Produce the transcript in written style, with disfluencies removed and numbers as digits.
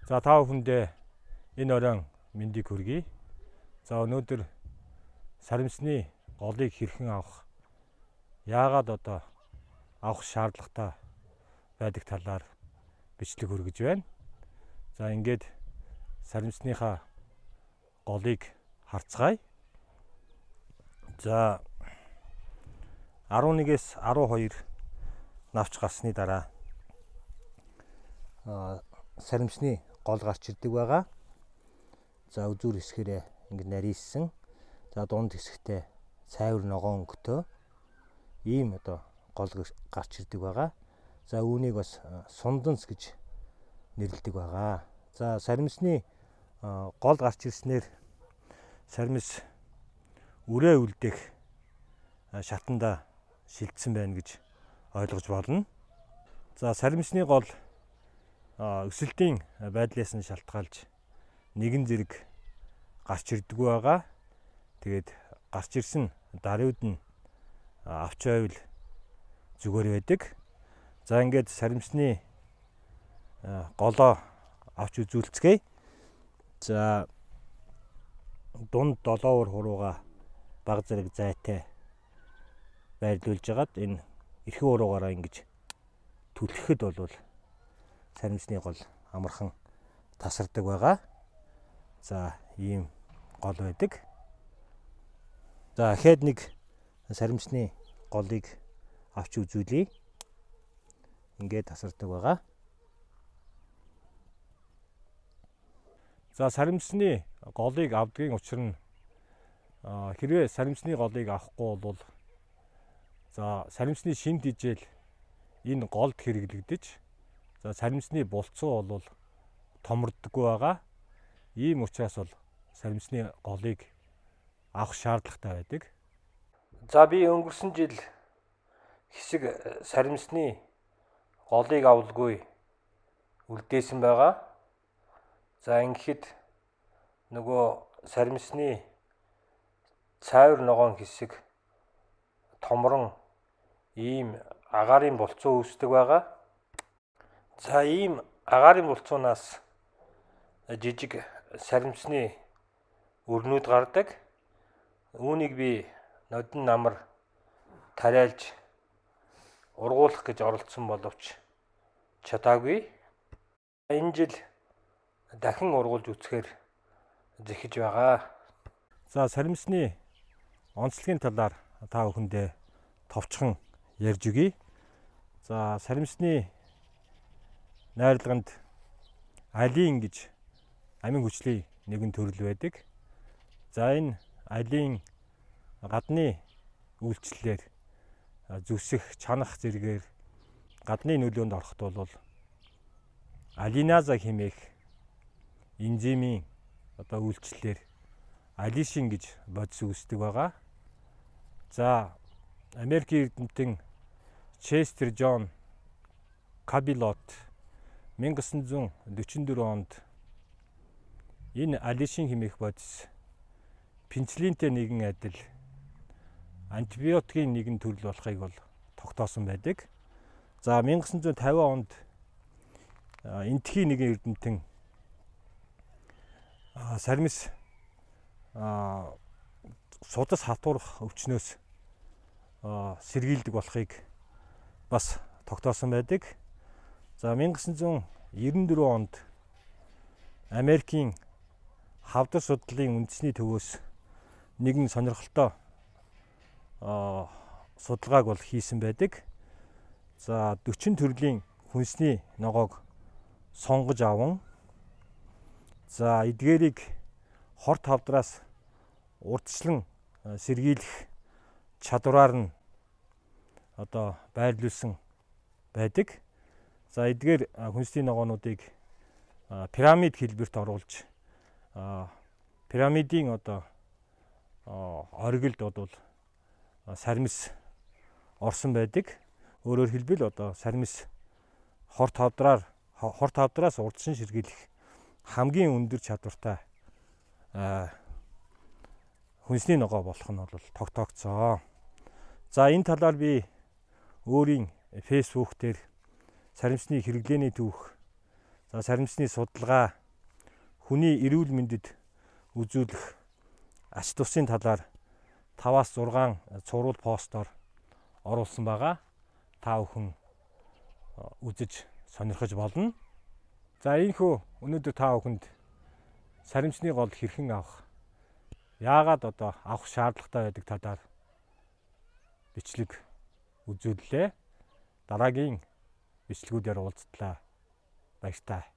За та бүхэндээ энэ оройн мэндийг хүргэе. За өнөөдөр саримсны голыг хэрхэн авах, яагаад одоо авах шаардлагатай байдаг талаар бичлэг хүргэж байна. За ингээд саримсныхаа голыг харцгаая. За 11-ээс 12 навч гарсны дараа саримсны гол гарч ирдэг байгаа. За үзүүр хэсгэрээ ингэ нарийссан. За дунд хэсэгтээ цайвар ногоон өнгөтэй ийм одоо гол гарч ирдэг байгаа. За үүнийг бас сунданс гэж нэрлэдэг байгаа. За саримсны гол гарч ирснээр саримс үрээ үлдэх шатанда шилжсэн байна гэж ойлгож болно. За саримсны гол өсөлтийн байдлаас нь шалтгаалж нэгэн зэрэг гарч ирдэггүй байгаа. Тэгээд гарч ирсэн даруйд нь авч байвал зүгээр байдаг. За ингээд саримсны голоо авч үзүүлцгээе. За дунд долоовор хурууга баг зэрэг зайтай байрлуулж хагаад энэ эрхэн хуруугаараа ингэж түлхэхэд бол саримсны гол амархан тасардаг байгаа. За ийм гол байдаг. За ахаад нэг саримсны голыг авч үзүүлье. Ингээд тасардаг байгаа. За саримсны голыг авдгийн учир нь хэрвээ саримсны голыг авахгүй бол за саримсны шин дижээл энэ голд хэрэглэгдэж, за саримсны булцуу бол томорддоггүй байгаа. Ийм учраас бол саримсны голыг авах шаардлагатай байдаг. За би өнгөрсөн жил хэсэг саримсны голыг авалгүй үлдээсэн байгаа. За ингэхэд нөгөө саримсны цайвар ногоон хэсэг томрон ийм агаарын булцуу үүсдэг байгаа. За ийм агаарын булцуунаас жижиг саримсны өрнүүд гардаг. Үүнийг би нодон намар тариалж ургуулах гэж оролдсон боловч чадаагүй. Энэ жил дахин ургуулж үзэхээр зэхэж байгаа. За саримсны онцлогийн талаар та бүхэндээ товчхон ярьж өгье. За саримсны найрлаганд алин гэж амин хүчлийн нэгэн төрөл байдаг. За энэ алин гадны үйлчлэлээр зүсэх, чанах зэрэгээр гадны нөлөөнд ороход бол алиназа хэмээх энзимийн одоо үйлчлэлээр алишин гэж бодис үүсдэг байгаа. За Америкийн эрдэмтэн Честер Джон Кабилот 1944 онд энэ алишин хэмээх бодис пенициллинтэй нэгэн адил антибиотикийн нэгэн төрөл болохыг бол тогтоосон байдаг. За 1950 онд энтхийн нэгэн эрдэмтэн саримс судас хатуурах өвчнөөс сэргийлдэг болохыг бас тогтоосон байдаг. За 1994 онд Америкийн хавдар судлалын үндэсний төвөөс нэгэн сонирхолтой судалгааг бол хийсэн байдаг. За 40 төрлийн хүнсний ногоог сонгож аван за эдгээрийг хорт хавдраас урдчлан сэргийлэх чадвараар нь одоо байрлуулсан байдаг. За эдгээр хүнсний ногоонуудыг пирамид хэлбэрт оруулж пирамидын одоо оргилд бол саримс орсон байдаг. Өөрөөр хэлбэл одоо саримс хорт хавдраас урдшин сэргийлэх хамгийн өндөр чадвартай хүнсний ногоо болох нь бол тогтоогдсон. За энэ талаар би өөрийн Facebook дээр саримсны хэрэглээний түүх, За саримсны судалгаа, хүний эрүүл мэндэд үзүүлэх ач тусын талаар 5-аас 6 цуврал постоор оруулсан байгаа. Та бүхэн үзэж сонирхож болно. За ийхүү өнөөдөр та бүхэнд саримсны гол хэрхэн авах, яагаад одоо авах шаардлагатай байдаг талаар бичлэг үзүүллээ. Дараагийн бичлэгүүдээр уулзтлаа. Баяртай.